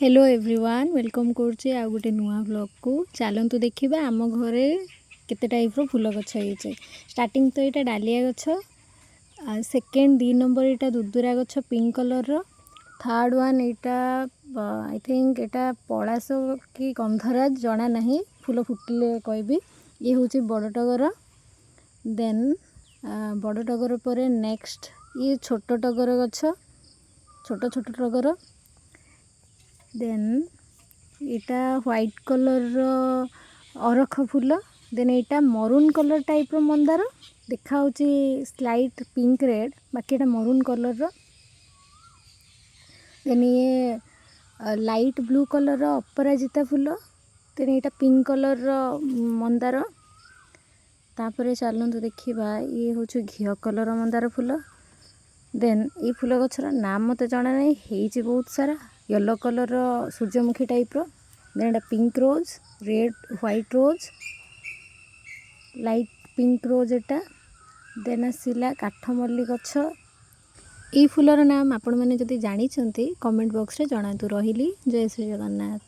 Hello everyone, welcome କରୁଛି ଆଉ ଗୋଟେ ନୂଆ ବ୍ଲଗ୍କୁ। ଚାଲନ୍ତୁ ଦେଖିବା ଆମ ଘରେ କେତେ ଟାଇପ୍ର ଫୁଲ ଗଛ ହେଇଛି। ଷ୍ଟାର୍ଟିଂ ତ ଏଇଟା ଡାଲିଆ ଗଛ, ଆଉ ସେକେଣ୍ଡ 2 ନମ୍ବର ଏଇଟା ଦୁଦୁରା ଗଛ ପିଙ୍କ କଲର୍ର, ଥାର୍ଡ଼ ୱାନ୍ ଏଇଟା I think ଏଇଟା ପଳାସ କି ଗନ୍ଧରାଜ, ଜଣା ନାହିଁ, ଫୁଲ ଫୁଟିଲେ କହିବି। ଇଏ ହେଉଛି ବଡ଼ ଟଗର। ଦେନ୍ ବଡ଼ ଟଗର ପରେ ନେକ୍ସଟ ଇଏ ଛୋଟ ଟଗର ଗଛ, ଛୋଟ ଛୋଟ ଟଗର। ଦେନ୍ ଏଇଟା ହ୍ୱାଇଟ୍ କଲର୍ର ଅରଖ ଫୁଲ। ଦେନ୍ ଏଇଟା ମରୁନ୍ କଲର୍ ଟାଇପ୍ର ମନ୍ଦାର ଦେଖାହେଉଛି, ସ୍ଲାଇଟ୍ ପିଙ୍କ ରେଡ଼୍, ବାକି ଏଇଟା ମରୁନ୍ କଲର୍ର। ଦେନ୍ ଇଏ ଲାଇଟ୍ ବ୍ଲୁ କଲର୍ର ଅପରାଜିତା ଫୁଲ। ଦେନ୍ ଏଇଟା ପିଙ୍କ କଲର୍ର ମନ୍ଦାର। ତାପରେ ଚାଲନ୍ତୁ ଦେଖିବା, ଇଏ ହେଉଛି ଘିଅ କଲର୍ ମନ୍ଦାର ଫୁଲ। ଦେନ୍ ଏଇ ଫୁଲ ଗଛର ନାମ ମୋତେ ଜଣା ନାହିଁ, ହେଇଛି ବହୁତ ସାରା। ୟେଲୋ କଲର୍ର ସୂର୍ଯ୍ୟମୁଖୀ ଟାଇପ୍ର। ଦେନ୍ ଏଇଟା pink rose, red, white rose, light pink rose ଏଟା। ଦେନ୍ ଆସିଲା କାଠମଲ୍ଲି ଗଛ। ଏଇ ଫୁଲର ନାମ ଆପଣମାନେ ଯଦି ଜାଣିଛନ୍ତି, କମେଣ୍ଟ ବକ୍ସରେ ଜଣାନ୍ତୁ। ରହିଲି, ଜୟ ଶ୍ରୀ ଜଗନ୍ନାଥ।